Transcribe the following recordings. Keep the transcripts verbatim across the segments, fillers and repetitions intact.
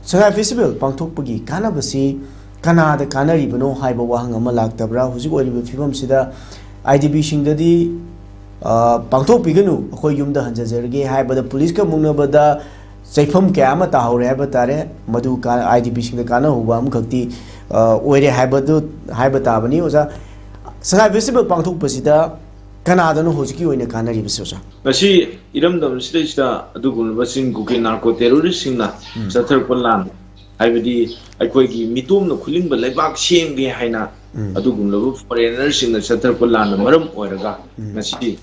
ꯁꯉꯥꯏ festival ꯄꯥꯡꯊꯣꯛꯄꯒꯤ ꯀꯥꯟꯅꯕꯁꯤ ꯀꯅꯥꯗ ꯀꯥꯟꯅꯔꯤꯕꯅꯣ ꯍꯥꯏꯕ ꯋꯥꯍꯪ ꯑꯃ ꯂꯥꯛꯇꯕ꯭ꯔꯥ? ꯍꯧꯖꯤꯛ ꯑꯣꯏꯔꯤꯕ ꯐꯤꯕꯝꯁꯤꯗ ꯑꯥꯏ ꯗꯤ ꯕꯤꯁꯤꯡꯗꯗꯤ ꯄꯥꯡꯊꯣꯛꯄꯤꯒꯅꯨ, ꯑꯩꯈꯣꯏ ꯌꯨꯝꯗ ꯍꯟꯖꯖꯔꯒꯦ ꯍꯥꯏꯕꯗ ꯄꯨꯂꯤꯁꯀ ꯃꯨꯛꯅꯕꯗ ꯆꯩꯐꯝ ꯀꯌꯥ ꯑꯃ ꯇꯥꯍꯧꯔꯦ ꯍꯥꯏꯕ ꯇꯥꯔꯦ꯫ ꯃꯗꯨ ꯑꯥꯏ ꯗꯤ ꯕꯤꯁꯤꯡꯗ ꯀꯥꯟꯅꯍꯧꯕ ꯑꯃꯈꯛꯇꯤ ꯑꯣꯏꯔꯦ ꯍꯥꯏꯕꯗꯨ ꯍꯥꯏꯕ ꯇꯥꯕꯅꯤ꯫ ꯑꯣꯖꯥ, ꯁꯉꯥꯏ ꯐꯦꯁꯇꯤꯚꯦꯜ ꯄꯥꯡꯊꯣꯛꯄꯁꯤꯗ ꯀꯅꯥꯗꯅꯣ ꯍꯧꯖꯤꯛꯀꯤ ꯑꯣꯏꯅ ꯀꯥꯟꯅꯔꯤꯕꯁꯤ, ꯑꯣꯖꯥ? ꯉꯁꯤ ꯏꯔꯝꯗꯝ ꯑꯁꯤꯗꯩꯁꯤꯗ ꯑꯗꯨꯒꯨꯝꯂꯕꯁꯤꯡ ꯀꯨꯀꯤ ꯅꯥꯔꯀꯣ ꯇꯦꯔꯣꯔꯤꯁꯁꯤꯡꯅ ꯆꯠꯊꯔꯛꯄ ꯂꯥꯟ, ꯍꯥꯏꯕꯗꯤ ꯑꯩꯈꯣꯏꯒꯤ ꯃꯤꯇꯣꯝꯅ ꯈꯨꯂꯤꯡꯕ ꯂꯩꯕꯥꯛ ꯁꯦꯝꯒꯦ ꯍꯥꯏꯅ ꯑꯗꯨꯒꯨꯝꯂꯕ ꯐꯣꯔꯦꯅꯔꯁꯤꯡꯅ ꯆꯠꯊꯔꯛꯄ ꯂꯥꯟꯅ ꯃꯔꯝ ꯑꯣꯏꯔꯒ ꯉꯁꯤ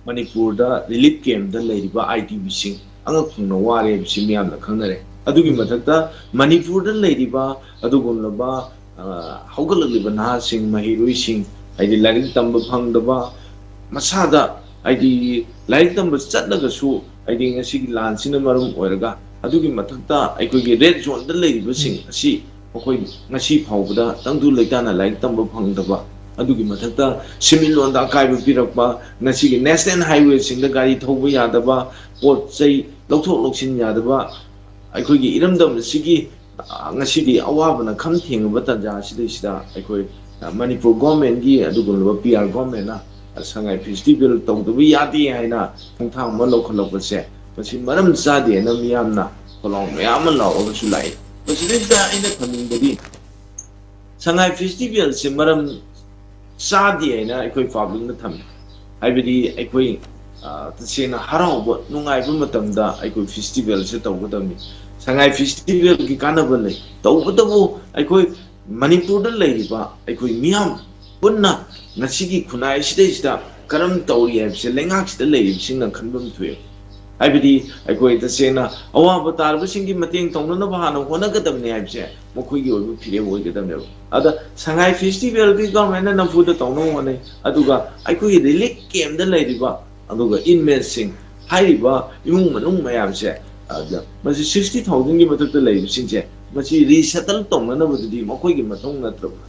ꯃꯅꯤꯄꯨꯔꯗ ꯔꯤꯂꯤꯐ ꯀꯦꯝꯗ ꯂꯩꯔꯤꯕ ꯑꯥꯏ ꯗꯤ ꯕꯤꯁꯤꯡ ꯑꯉꯛ ꯐꯪꯅ ꯋꯥꯔꯦ ꯍꯥꯏꯕꯁꯤ ꯃꯤꯌꯥꯝꯅ ꯈꯪꯅꯔꯦ꯫ ꯑꯗꯨꯒꯤ ꯃꯊꯛꯇ ꯃꯅꯤꯄꯨꯔꯗ ꯂꯩꯔꯤꯕ ꯑꯗꯨꯒꯨꯝꯂꯕ ꯍꯧꯒꯠꯂꯛꯂꯤꯕ ꯅꯍꯥꯁꯤꯡ, ꯃꯍꯩꯔꯣꯏꯁꯤꯡ, ꯍꯥꯏꯗꯤ ꯂꯥꯏꯔꯤꯛ ꯇꯝꯕ ꯐꯪꯗꯕ, ꯃꯁꯥꯗ ꯍꯥꯏꯗꯤ ꯂꯥꯏꯔꯤꯛ ꯇꯝꯕ ꯆꯠꯂꯒꯁꯨ ꯍꯥꯏꯗꯤ ꯉꯁꯤꯒꯤ ꯂꯥꯟꯁꯤꯅ ꯃꯔꯝ ꯑꯣꯏꯔꯒ ꯑꯗꯨꯒꯤ ꯃꯊꯛꯇ ꯑꯩꯈꯣꯏꯒꯤ ꯔꯦꯗ ꯖꯣꯟꯗ ꯂꯩꯔꯤꯕꯁꯤꯡ ꯑꯁꯤ ꯃꯈꯣꯏ ꯉꯁꯤ ꯐꯥꯎꯕꯗ ꯇꯪꯗꯨ ꯂꯩꯇꯥꯅ ꯂꯥꯏꯔꯤꯛ ꯇꯝꯕ ꯐꯪꯗꯕ, ꯑꯗꯨꯒꯤ ꯃꯊꯛꯇ ꯁꯤꯟꯃꯤꯠꯂꯣꯟꯗ ꯑꯀꯥꯏꯕ ꯄꯤꯔꯛꯄ, ꯉꯁꯤꯒꯤ ꯅꯦꯁꯅꯦꯜ ꯍꯥꯏꯋꯦꯁꯤꯡꯗ ꯒꯥꯔꯤ ꯊꯧꯕ ꯌꯥꯗꯕ, ꯄꯣꯠ ꯆꯩ ꯂꯧꯊꯣꯛ ꯂꯧꯁꯤꯟ ꯌꯥꯗꯕ, ꯑꯩꯈꯣꯏꯒꯤ ꯏꯔꯝꯗꯝ ꯑꯁꯤꯒꯤ ꯉꯁꯤꯗꯤ ꯑꯋꯥꯕꯅ ꯈꯝ ꯊꯦꯡꯉꯕ ꯇꯥꯟꯖꯥ ꯑꯁꯤꯗꯩꯁꯤꯗ ꯑꯩꯈꯣꯏ ꯃꯅꯤꯄꯨꯔ ꯒꯣꯔꯃꯦꯟꯒꯤ ꯑꯗꯨꯒꯨꯝꯂꯕ ꯄꯤ ꯑꯥꯔ ꯒꯣꯔꯃꯦꯟꯅ ꯁꯉꯥꯏ ꯐꯦꯁꯇꯤꯚꯦꯜ ꯇꯧꯗꯕ ꯌꯥꯗꯦ ꯍꯥꯏꯅ ꯈꯣꯡꯊꯥꯡ ꯑꯃ ꯂꯧꯈꯠꯂꯛꯄꯁꯦ ꯃꯁꯤ ꯃꯔꯝ ꯆꯥꯗꯦꯅ ꯃꯤꯌꯥꯝꯅ ꯈꯣꯜꯂꯥꯎ ꯃꯌꯥꯝ ꯑꯃ ꯂꯥꯎꯔꯒꯁꯨ ꯂꯥꯛꯏ꯫ ꯃꯁꯤꯗꯩꯁꯤꯗ ꯑꯩꯅ ꯊꯝꯅꯤꯡꯕꯗꯤ ꯁꯉꯥꯏ ꯐꯦꯁꯇꯤꯚꯦꯜꯁꯦ ꯃꯔꯝ ꯆꯥꯗꯦ ꯍꯥꯏꯅ ꯑꯩꯈꯣꯏ ꯄꯥꯕ꯭ꯂꯤꯛꯅ ꯊꯝꯃꯤ꯫ ꯍꯥꯏꯕꯗꯤ ꯑꯩꯈꯣꯏ ꯇꯁꯦꯡꯅ ꯍꯔꯥꯎꯕ ꯅꯨꯡꯉꯥꯏꯕ ꯃꯇꯝꯗ ꯑꯩꯈꯣꯏ ꯐꯦꯁꯇꯤꯚꯦꯜꯁꯦ ꯇꯧꯒꯗꯕꯅꯤ꯫ ꯁꯉꯥꯏ ꯐꯦꯁꯇꯤꯚꯦꯜꯒꯤ ꯀꯥꯟꯅꯕ ꯂꯩ, ꯇꯧꯕꯇꯕꯨ ꯑꯩꯈꯣꯏ ꯃꯅꯤꯄꯨꯔꯗ ꯂꯩꯔꯤꯕ ꯑꯩꯈꯣꯏ ꯃꯤꯌꯥꯝ ꯄꯨꯟꯅ ꯉꯁꯤꯒꯤ ꯈꯨꯟꯅꯥꯏ ꯑꯁꯤꯗꯩꯁꯤꯗ ꯀꯔꯝ ꯇꯧꯔꯤ ꯍꯥꯏꯕꯁꯦ ꯂꯩꯉꯥꯛꯁꯤꯗ ꯂꯩꯔꯤꯕꯁꯤꯡꯅ ꯈꯟꯐꯝ ꯊꯣꯛꯑꯦ꯫ ꯍꯥꯏꯕꯗꯤ ꯑꯩꯈꯣꯏ ꯇꯁꯦꯡꯅ ꯑꯋꯥꯕ ꯇꯥꯔꯕꯁꯤꯡꯒꯤ ꯃꯇꯦꯡ ꯇꯧꯅꯅꯕ ꯍꯥꯟꯅ ꯍꯣꯠꯅꯒꯗꯕꯅꯤ ꯍꯥꯏꯕꯁꯦ ꯃꯈꯣꯏꯒꯤ ꯑꯣꯏꯕ ꯐꯤꯔꯦꯞ ꯑꯣꯏꯒꯗꯕꯅꯦꯕ꯫ ꯑꯗ ꯁꯉꯥꯏ ꯐꯦꯁꯇꯤꯚꯦꯜꯒꯤ ꯒꯚꯔꯟꯃꯦꯟꯅ ꯅꯝꯐꯨꯗ ꯇꯧꯅꯕ ꯍꯣꯠꯅꯩ, ꯑꯗꯨꯒ ꯑꯩꯈꯣꯏꯒꯤ ꯔꯤꯂꯤꯐ ꯀꯦꯝꯗ ꯂꯩꯔꯤꯕ ꯑꯗꯨꯒ ꯏꯟꯃꯦꯠꯁꯤꯡ ꯍꯥꯏꯔꯤꯕ ꯏꯃꯨꯡ ꯃꯅꯨꯡ ꯃꯌꯥꯝꯁꯦ, ꯑꯗ ꯃꯁꯤ ꯁꯤꯛꯁꯇꯤ ꯊꯥꯎꯖꯟꯒꯤ ꯃꯊꯛꯇ ꯂꯩꯔꯤꯕꯁꯤꯡꯁꯦ ꯃꯁꯤ ꯔꯤꯁꯦꯇꯜ ꯇꯧꯅꯅꯕꯗꯨꯗꯤ ꯃꯈꯣꯏꯒꯤ ꯃꯊꯧ ꯅꯠꯇ꯭ꯔꯕ?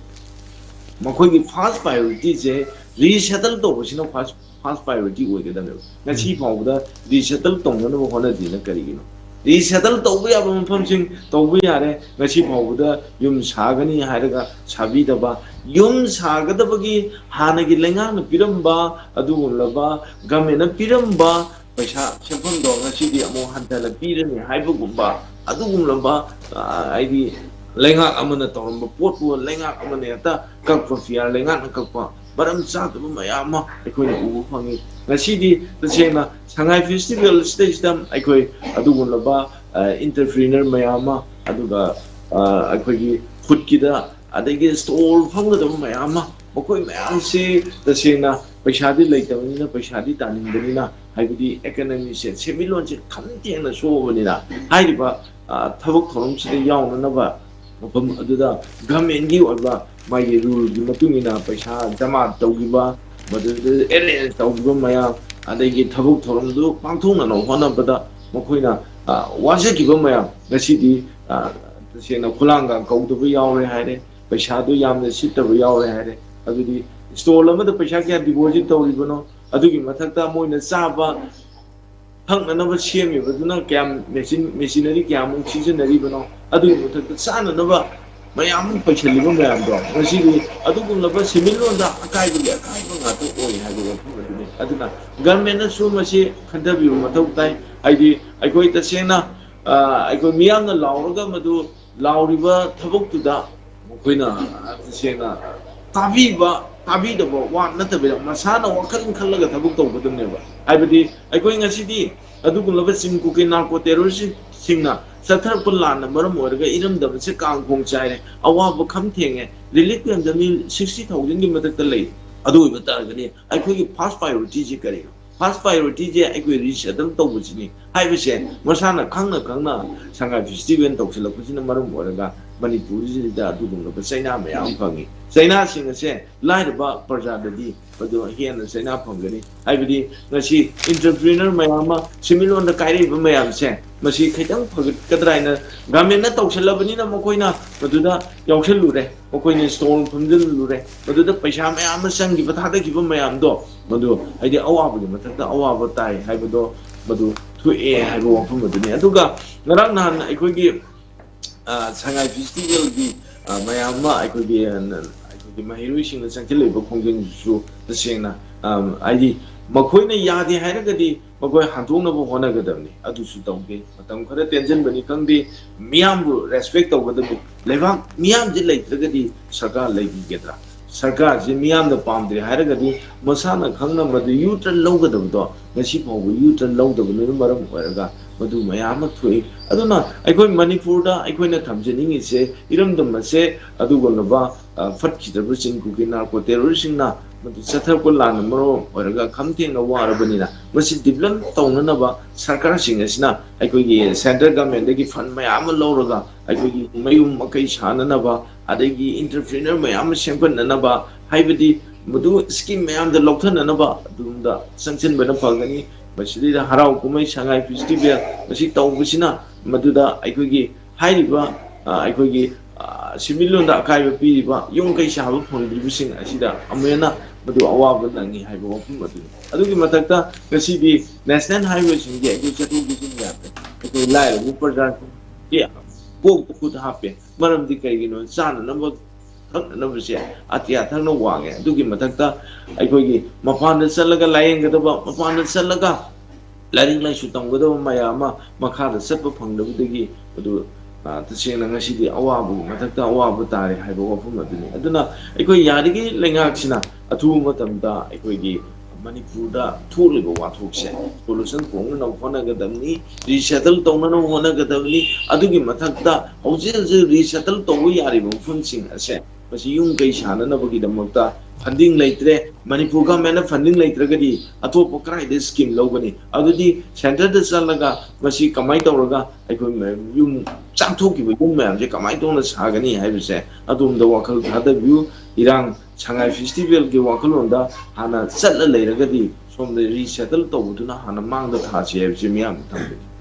ꯃꯈꯣꯏꯒꯤ ꯐꯥꯔꯁ ꯄ꯭ꯔꯥꯏꯌꯣꯔꯤꯇꯤꯁꯦ ꯔꯤꯁꯦꯇꯜ ꯇꯧꯕꯁꯤꯅ ꯐꯥꯔꯁ ꯐꯥꯔꯁ ꯄ꯭ꯔꯥꯏꯌꯣꯔꯤꯇꯤ ꯑꯣꯏꯒꯗꯕꯅꯦꯕ꯫ ꯉꯁꯤ ꯐꯥꯎꯕꯗ ꯔꯤꯁꯦꯇꯜ ꯇꯧꯅꯅꯕ ꯍꯣꯠꯅꯗ꯭ꯔꯤꯅ ꯀꯔꯤꯒꯤꯅꯣ? ꯔꯤꯁꯦꯇꯜ ꯇꯧꯕ ꯌꯥꯕ ꯃꯐꯝꯁꯤꯡ ꯇꯧꯕ ꯌꯥꯔꯦ꯫ ꯉꯁꯤ ꯐꯥꯎꯕꯗ ꯌꯨꯝ ꯁꯥꯒꯅꯤ ꯍꯥꯏꯔꯒ ꯁꯥꯕꯤꯗꯕ, ꯌꯨꯝ ꯁꯥꯒꯗꯕꯒꯤ ꯍꯥꯟꯅꯒꯤ ꯂꯩꯉꯥꯛꯅ ꯄꯤꯔꯝꯕ ꯑꯗꯨꯒꯨꯝꯂꯕ ꯒꯃꯦꯟꯅ ꯄꯤꯔꯝꯕ ꯄꯩꯁꯥ ꯁꯦꯟꯐꯝꯗꯣ ꯉꯁꯤꯗꯤ ꯑꯃꯨꯛ ꯍꯟꯊꯅ ꯄꯤꯔꯅꯤ ꯍꯥꯏꯕꯒꯨꯝꯕ ꯑꯗꯨꯒꯨꯝꯂꯕ, ꯑ, ꯍꯥꯏꯗꯤ ꯂꯩꯉꯥꯛ ꯑꯃꯅ ꯇꯧꯔꯝꯕ ꯄꯣꯠꯄꯨ ꯂꯩꯉꯥꯛ ꯑꯃꯅ ꯍꯦꯛꯇ ꯀꯛꯄ, ꯐꯤꯌꯥꯔ ꯂꯩꯉꯥꯛꯅ ꯀꯛꯄ, ꯃꯔꯝ ꯆꯥꯗꯕ ꯃꯌꯥꯝ ꯑꯃ ꯑꯩꯈꯣꯏꯅ ꯎꯕ ꯐꯪꯉꯤ꯫ ꯉꯁꯤꯗꯤ ꯇꯁꯦꯡꯅ ꯁꯉꯥꯏ ꯐꯦꯁꯇꯤꯚꯦꯜꯁꯤꯗꯩꯁꯤꯗ ꯑꯩꯈꯣꯏ ꯑꯗꯨꯒꯨꯝꯂꯕ, ꯑ, ꯏꯟꯇꯔꯄ꯭ꯔꯤꯅꯔ ꯃꯌꯥꯝ ꯑꯃ, ꯑꯗꯨꯒ, ꯑ, ꯑꯩꯈꯣꯏꯒꯤ ꯐꯨꯗꯀꯤꯗ, ꯑꯗꯒꯤ ꯁ꯭ꯇꯣꯜ ꯐꯝꯒꯗꯕ ꯃꯌꯥꯝ ꯑꯃ, ꯃꯈꯣꯏ ꯃꯌꯥꯝꯁꯤ ꯇꯁꯦꯡꯅ ꯄꯩꯁꯥꯗꯤ ꯂꯩꯇꯕꯅꯤꯅ, ꯄꯩꯁꯥꯗꯤ ꯇꯥꯅꯤꯡꯕꯅꯤꯅ, ꯍꯥꯏꯕꯗꯤ ꯏꯀꯅꯃꯤꯁꯦ, ꯁꯦꯟꯃꯤꯠꯂꯣꯟꯁꯦ ꯈꯝ ꯊꯦꯡꯅ ꯁꯣꯛꯑꯕꯅꯤꯅ, ꯍꯥꯏꯔꯤꯕ, ꯑ, ꯊꯕꯛ ꯊꯧꯔꯝꯁꯤꯗ ꯌꯥꯎꯅꯅꯕ ꯃꯐꯝ ꯑꯗꯨꯗ ꯒꯃꯦꯟꯒꯤ ꯑꯣꯏꯕ ꯃꯥꯒꯤ ꯔꯨꯜꯒꯤ ꯃꯇꯨꯡ ꯏꯟꯅ ꯄꯩꯁꯥ ꯖꯃꯥ ꯇꯧꯈꯤꯕ, ꯃꯗꯨꯗ ꯑꯦꯔꯦꯟꯖ ꯇꯧꯈꯤꯕ ꯃꯌꯥꯝ, ꯑꯗꯒꯤ ꯊꯕꯛ ꯊꯧꯔꯝꯗꯨ ꯄꯥꯡꯊꯣꯛꯅꯅꯕ ꯍꯣꯠꯅꯕꯗ ꯃꯈꯣꯏꯅ, ꯑ, ꯋꯥꯖꯈꯤꯕ ꯃꯌꯥꯝ ꯉꯁꯤꯗꯤ, ꯑ, ꯇꯁꯦꯡꯅ ꯈꯨꯂꯥꯡꯒ ꯀꯧꯗꯕ ꯌꯥꯎꯔꯦ ꯍꯥꯏꯔꯦ, ꯄꯩꯁꯥꯗꯨ ꯌꯥꯝꯅ ꯁꯤꯠꯇꯕ ꯌꯥꯎꯔꯦ ꯍꯥꯏꯔꯦ꯫ ꯑꯗꯨꯗꯤ ꯁ꯭ꯇꯣꯜ ꯑꯃꯗ ꯄꯩꯁꯥ ꯀꯌꯥ ꯗꯤꯄꯣꯖꯤꯠ ꯇꯧꯔꯤꯕꯅꯣ, ꯑꯗꯨꯒꯤ ꯃꯊꯛꯇ ꯃꯣꯏꯅ ꯆꯥꯕ ꯊꯛꯅꯅꯕ ꯁꯦꯝꯃꯤꯕꯗꯨꯅ ꯀꯌꯥꯝ ꯃꯦꯆꯤꯟ, ꯃꯦꯆꯤꯅꯔꯤ ꯀꯌꯥꯃꯨꯛ ꯁꯤꯖꯤꯟꯅꯔꯤꯕꯅꯣ, ꯑꯗꯨꯒꯤ ꯃꯊꯛꯇ ꯆꯥꯅꯅꯕ ꯃꯌꯥꯝ ꯑꯃ ꯄꯩꯁꯤꯜꯂꯤꯕ ꯃꯌꯥꯝꯗꯣ, ꯉꯁꯤꯗꯤ ꯑꯗꯨꯒꯨꯝꯂꯕ ꯁꯦꯟꯃꯤꯠꯂꯣꯟꯗ ꯑꯀꯥꯏꯕꯒꯤ ꯑꯀꯥꯏꯕ ꯉꯥꯛꯇ ꯑꯣꯏ ꯍꯥꯏꯕ ꯋꯥꯐꯝ ꯑꯗꯨꯅꯤ꯫ ꯑꯗꯨꯅ ꯒꯚꯔꯟꯃꯦꯟꯠꯅꯁꯨ ꯃꯁꯤ ꯈꯟꯊꯕꯤꯕ ꯃꯊꯧ ꯇꯥꯏ꯫ ꯍꯥꯏꯗꯤ ꯑꯩꯈꯣꯏ ꯇꯁꯦꯡꯅ, ꯑ, ꯑꯩꯈꯣꯏ ꯃꯤꯌꯥꯝꯅ ꯂꯥꯎꯔꯒ ꯃꯗꯨ ꯂꯥꯎꯔꯤꯕ ꯊꯕꯛꯇꯨꯗ ꯃꯈꯣꯏꯅ ꯇꯁꯦꯡꯅ ꯇꯥꯕꯤꯕ, ꯇꯥꯕꯤꯗꯕ ꯋꯥ ꯅꯠꯇꯕꯤꯗ ꯃꯁꯥꯅ ꯋꯥꯈꯜ ꯈꯜꯂꯒ ꯊꯕꯛ ꯇꯧꯒꯗꯕꯅꯦꯕ꯫ ꯍꯥꯏꯕꯗꯤ ꯑꯩꯈꯣꯏ ꯉꯁꯤꯗꯤ ꯑꯗꯨꯒꯨꯝꯂꯕ ꯆꯤꯡ ꯀꯨꯀꯤ ꯅꯥꯔꯀꯣ ꯇꯦꯔꯣꯔꯤꯁꯁꯤꯡꯅ ꯆꯠꯊꯔꯛꯄ ꯂꯥꯟꯅ ꯃꯔꯝ ꯑꯣꯏꯔꯒ ꯏꯔꯝꯗꯝ ꯑꯁꯤ ꯀꯥꯡ ꯈꯣꯡ ꯆꯥꯏꯔꯦ, ꯑꯋꯥꯕ ꯈꯝ ꯊꯦꯡꯉꯦ, ꯔꯤꯂꯤꯐ ꯀꯦꯝꯗ ꯃꯤ ꯁꯤꯛꯁꯇꯤ ꯊꯥꯎꯖꯟꯒꯤ ꯃꯊꯛꯇ ꯂꯩ꯫ ꯑꯗꯨ ꯑꯣꯏꯕ ꯇꯥꯔꯒꯗꯤ ꯑꯩꯈꯣꯏꯒꯤ ꯐꯥꯔꯁ ꯄ꯭ꯔꯥꯏꯌꯣꯔꯤꯇꯤꯁꯤ ꯀꯔꯤꯅꯣ? ꯐꯥꯔꯁ ꯄ꯭ꯔꯥꯏꯌꯣꯔꯤꯇꯤꯁꯦ ꯑꯩꯈꯣꯏ ꯔꯤꯁꯦꯇꯜ ꯇꯧꯕꯁꯤꯅꯤ ꯍꯥꯏꯕꯁꯦ ꯃꯁꯥꯅ ꯈꯪꯅ ꯈꯪꯅ ꯁꯉꯥꯏ ꯐꯦꯁꯇꯤꯚꯦꯜ ꯇꯧꯁꯤꯜꯂꯛꯄꯁꯤꯅ ꯃꯔꯝ ꯑꯣꯏꯔꯒ ꯃꯅꯤꯄꯨꯔꯁꯤꯗ ꯑꯗꯨꯒꯨꯝꯂꯕ ꯆꯩꯅꯥ ꯃꯌꯥꯝ ꯐꯪꯉꯤ꯫ ꯆꯩꯅꯥꯁꯤꯡ ꯑꯁꯦ ꯂꯥꯏꯔꯕ ꯄ꯭ꯔꯖꯥꯗꯗꯤ ꯃꯗꯨ ꯍꯦꯟꯅ ꯆꯩꯅꯥ ꯐꯪꯒꯅꯤ꯫ ꯍꯥꯏꯕꯗꯤ ꯉꯁꯤ ꯏꯟꯇꯔꯄ꯭ꯔꯤꯅꯔ ꯃꯌꯥꯝ ꯑꯃ ꯁꯦꯟꯃꯤꯠꯂꯣꯟꯗ ꯀꯥꯏꯔꯛꯏꯕ ꯃꯌꯥꯝꯁꯦ ꯃꯁꯤ ꯈꯤꯇꯪ ꯐꯒꯠꯀꯗ꯭ꯔꯥ ꯍꯥꯏꯅ ꯒꯚꯔꯟꯃꯦꯟꯠꯅ ꯇꯧꯁꯤꯜꯂꯕꯅꯤꯅ ꯃꯈꯣꯏꯅ ꯃꯗꯨꯗ ꯌꯥꯎꯁꯜꯂꯨꯔꯦ, ꯃꯈꯣꯏꯅ ꯁ꯭ꯇꯣꯜ ꯐꯝꯖꯤꯜꯂꯨꯔꯦ, ꯃꯗꯨꯗ ꯄꯩꯁꯥ ꯃꯌꯥꯝ ꯑꯃ ꯆꯪꯈꯤꯕ, ꯊꯥꯗꯈꯤꯕ ꯃꯌꯥꯝꯗꯣ ꯃꯗꯨ ꯍꯥꯏꯗꯤ ꯑꯋꯥꯕꯒꯤ ꯃꯊꯛꯇ ꯑꯋꯥꯕ ꯇꯥꯏ ꯍꯥꯏꯕꯗꯣ ꯃꯗꯨ ꯊꯣꯛꯑꯦ ꯍꯥꯏꯕ ꯋꯥꯐꯝ ꯑꯗꯨꯅꯤ꯫ ꯑꯗꯨꯒ ꯉꯔꯥꯡ ꯅꯍꯥꯟ ꯑꯩꯈꯣꯏꯒꯤ, ꯑ, ꯁꯉꯥꯏ ꯐꯦꯁꯇꯤꯚꯦꯜꯒꯤ, ꯑ, ꯃꯌꯥꯝ ꯑꯃ ꯑꯩꯈꯣꯏꯒꯤ, ꯑ, ꯑꯩꯈꯣꯏꯒꯤ ꯃꯍꯩꯔꯣꯏꯁꯤꯡꯅ ꯆꯪꯁꯤꯜꯂꯛꯏꯕ ꯈꯣꯡꯖꯪꯁꯤꯁꯨ ꯇꯁꯦꯡꯅ, ꯑ, ꯍꯥꯏꯗꯤ ꯃꯈꯣꯏꯅ ꯌꯥꯗꯦ ꯍꯥꯏꯔꯒꯗꯤ ꯃꯈꯣꯏ ꯍꯟꯗꯣꯛꯅꯕ ꯍꯣꯠꯅꯒꯗꯕꯅꯤ꯫ ꯑꯗꯨꯁꯨ ꯇꯧꯗꯦ꯫ ꯃꯇꯝ ꯈꯔ ꯇꯦꯟꯁꯤꯟꯕꯅꯤ ꯈꯪꯗꯦ, ꯃꯤꯌꯥꯝꯕꯨ ꯔꯦꯁꯄꯦꯛ ꯇꯧꯒꯗꯕꯅꯤ꯫ ꯂꯩꯕꯥꯛ ꯃꯤꯌꯥꯝꯁꯤ ꯂꯩꯇ꯭ꯔꯒꯗꯤ ꯁꯔꯀꯥꯔ ꯂꯩꯈꯤꯒꯗ꯭ꯔꯥ? ꯁꯔꯀꯥꯔꯁꯤ ꯃꯤꯌꯥꯝꯅ ꯄꯥꯝꯗ꯭ꯔꯦ ꯍꯥꯏꯔꯒꯗꯤ ꯃꯁꯥꯅ ꯈꯪꯅ ꯃꯗꯨ ꯌꯨ ꯇꯔꯟ ꯂꯧꯒꯗꯕꯗꯣ ꯉꯁꯤ ꯐꯥꯎꯕ ꯌꯨ ꯇꯔꯟ ꯂꯧꯗꯕꯅ ꯃꯔꯝ ꯑꯣꯏꯔꯒ ꯃꯗꯨ ꯃꯌꯥꯝ ꯑꯃ ꯊꯣꯛꯏ꯫ ꯑꯗꯨꯅ ꯑꯩꯈꯣꯏ ꯃꯅꯤꯄꯨꯔꯗ ꯑꯩꯈꯣꯏꯅ ꯊꯝꯖꯅꯤꯡꯉꯤꯁꯦ ꯏꯔꯝꯗꯝ ꯑꯁꯦ ꯑꯗꯨꯒꯨꯝꯂꯕ, ꯑ, ꯐꯠꯈꯤꯗ꯭ꯔꯕꯁꯤꯡ ꯀꯨꯀꯤ ꯅꯥꯔꯀꯣ ꯇꯦꯔꯣꯔꯤꯁꯁꯤꯡꯅ ꯃꯗꯨ ꯆꯠꯊꯔꯛꯄ ꯂꯥꯟꯅ ꯃꯔꯝ ꯑꯣꯏꯔꯒ ꯈꯝ ꯊꯦꯡꯅ ꯋꯥꯔꯕꯅꯤꯅ ꯃꯁꯤ ꯗꯤꯕ꯭ꯂꯞ ꯇꯧꯅꯅꯕ ꯁꯔꯀꯥꯔꯁꯤꯡ ꯑꯁꯤꯅ ꯑꯩꯈꯣꯏꯒꯤ ꯁꯦꯟꯇ꯭ꯔꯦꯜ ꯒꯃꯦꯟꯗꯒꯤ ꯐꯟ ꯃꯌꯥꯝ ꯑꯃ ꯂꯧꯔꯒ ꯑꯩꯈꯣꯏꯒꯤ ꯃꯌꯨꯝ ꯃꯀꯩ ꯁꯥꯅꯅꯕ, ꯑꯗꯒꯤ ꯏꯟꯇꯔꯄ꯭ꯔꯤꯅꯔ ꯃꯌꯥꯝ ꯑꯃ ꯁꯦꯝꯒꯠꯅꯅꯕ, ꯍꯥꯏꯕꯗꯤ ꯃꯗꯨ ꯁ꯭ꯀꯤꯝ ꯃꯌꯥꯝꯗ ꯂꯧꯊꯅꯅꯕ ꯑꯗꯣꯝꯗ ꯆꯪꯁꯤꯟꯕꯅ ꯐꯒꯅꯤ꯫ ꯃꯁꯤꯗꯩꯗ ꯍꯔꯥꯎ ꯀꯨꯝꯍꯩ ꯁꯉꯥꯏ ꯐꯦꯁꯇꯤꯚꯦꯜ ꯃꯁꯤ ꯇꯧꯕꯁꯤꯅ ꯃꯗꯨꯗ ꯑꯩꯈꯣꯏꯒꯤ ꯍꯥꯏꯔꯤꯕ, ꯑ, ꯑꯩꯈꯣꯏꯒꯤ, ꯑ, ꯁꯤꯟꯃꯤꯠꯂꯣꯟꯗ ꯑꯀꯥꯏꯕ ꯄꯤꯔꯤꯕ ꯌꯨꯝ ꯀꯩ ꯁꯥꯕ ꯐꯪꯗ꯭ꯔꯤꯕꯁꯤꯡ ꯑꯁꯤꯗ ꯑꯃꯨꯛ ꯍꯦꯟꯅ ꯃꯗꯨ ꯑꯋꯥꯕ ꯅꯪꯉꯤ ꯍꯥꯏꯕ ꯋꯥꯐꯝ ꯑꯗꯨꯅꯤ꯫ ꯑꯗꯨꯒꯤ ꯃꯊꯛꯇ ꯉꯁꯤꯗꯤ ꯅꯦꯁꯅꯦꯜ ꯍꯥꯏꯋꯦꯁꯤꯡꯗꯤ ꯑꯩꯈꯣꯏ ꯆꯠꯊꯣꯛ ꯆꯠꯁꯤꯟ ꯌꯥꯗ꯭ꯔꯦ꯫ ꯑꯩꯈꯣꯏ ꯂꯥꯏꯔꯕ ꯄ꯭ꯔꯖꯥꯁꯤꯡꯒꯤ ꯀꯣꯛꯇ ꯈꯨꯠ ꯍꯥꯞꯄꯦ꯫ ꯃꯔꯝꯗꯤ ꯀꯩꯒꯤꯅꯣ? ꯆꯥꯅꯅꯕ ꯊꯛꯅꯅꯕꯁꯦ ꯑꯇꯤꯌꯥ ꯊꯛꯅ ꯋꯥꯡꯉꯦ꯫ ꯑꯗꯨꯒꯤ ꯃꯊꯛꯇ ꯑꯩꯈꯣꯏꯒꯤ ꯃꯄꯥꯟꯗ ꯆꯠꯂꯒ ꯂꯥꯏꯌꯦꯡꯒꯗꯕ, ꯃꯄꯥꯟꯗ ꯆꯠꯂꯒ ꯂꯥꯏꯔꯤꯛ ꯂꯥꯏꯁꯨ ꯇꯝꯒꯗꯕ ꯃꯌꯥꯝ ꯑꯃ ꯃꯈꯥꯗ ꯆꯠꯄ ꯐꯪꯗꯕꯗꯒꯤ ꯑꯗꯨ, ꯑ, ꯇꯁꯦꯡꯅ ꯉꯁꯤꯗꯤ ꯑꯋꯥꯕꯒꯤ ꯃꯊꯛꯇ ꯑꯋꯥꯕ ꯇꯥꯔꯦ ꯍꯥꯏꯕ ꯋꯥꯐꯝ ꯑꯗꯨꯅꯤ꯫ ꯑꯗꯨꯅ ꯑꯩꯈꯣꯏ ꯌꯥꯔꯤꯈꯩ ꯂꯩꯉꯥꯛꯁꯤꯅ ꯑꯊꯨꯕ ꯃꯇꯝꯗ ꯑꯩꯈꯣꯏꯒꯤ ꯃꯅꯤꯄꯨꯔꯗ ꯊꯣꯛꯂꯤꯕ ꯋꯥꯊꯣꯛꯁꯦ ꯁꯣꯂꯨꯁꯟ ꯄꯨꯔꯛꯅꯕ ꯍꯣꯠꯅꯒꯗꯕꯅꯤ, ꯔꯤꯁꯦꯇꯜ ꯇꯧꯅꯅꯕ ꯍꯣꯠꯅꯒꯗꯕꯅꯤ꯫ ꯑꯗꯨꯒꯤ ꯃꯊꯛꯇ ꯍꯧꯖꯤꯛ ꯍꯧꯖꯤꯛ ꯔꯤꯁꯦꯇꯜ ꯇꯧꯕ ꯌꯥꯔꯤꯕ ꯃꯐꯝꯁꯤꯡ ꯑꯁꯦ ꯃꯁꯤ ꯌꯨꯝ ꯀꯩ ꯁꯥꯅꯅꯕꯒꯤꯗꯃꯛꯇ ꯐꯟꯗꯤꯡ ꯂꯩꯇ꯭ꯔꯦ꯫ ꯃꯅꯤꯄꯨꯔ ꯒꯚꯔꯟꯃꯦꯟꯅ ꯐꯟꯗꯤꯡ ꯂꯩꯇ꯭ꯔꯒꯗꯤ ꯑꯇꯣꯞꯄ ꯀꯗꯥꯏꯗ ꯁ꯭ꯀꯤꯝ ꯂꯧꯒꯅꯤ? ꯑꯗꯨꯗꯤ ꯁꯦꯟꯇꯔꯗ ꯆꯠꯂꯒ ꯃꯁꯤ ꯀꯃꯥꯏꯅ ꯇꯧꯔꯒ ꯑꯩꯈꯣꯏ ꯃꯌꯥꯝ ꯌꯨꯝ ꯆꯥꯛꯊꯣꯛꯈꯤꯕ ꯌꯨꯝ ꯃꯌꯥꯝꯁꯦ ꯀꯃꯥꯏꯅ ꯇꯧꯅ ꯁꯥꯒꯅꯤ ꯍꯥꯏꯕꯁꯦ ꯑꯗꯣꯝꯗ ꯋꯥꯈꯜ ꯊꯥꯗꯕꯤꯌꯨ꯫ ꯏꯔꯥꯡ ꯁꯉꯥꯏ ꯐꯦꯁꯇꯤꯚꯦꯜꯒꯤ ꯋꯥꯈꯜꯂꯣꯟꯗ ꯍꯥꯟꯅ ꯆꯠꯂ ꯂꯩꯔꯒꯗꯤ ꯁꯣꯝꯗ ꯔꯤꯁꯦꯇꯜ ꯇꯧꯕꯗꯨꯅ ꯍꯥꯟꯅ ꯃꯥꯡꯗ ꯊꯥꯁꯤ ꯍꯥꯏꯕꯁꯤ ꯃꯤꯌꯥꯝꯗ ꯊꯝꯖꯒꯦ꯫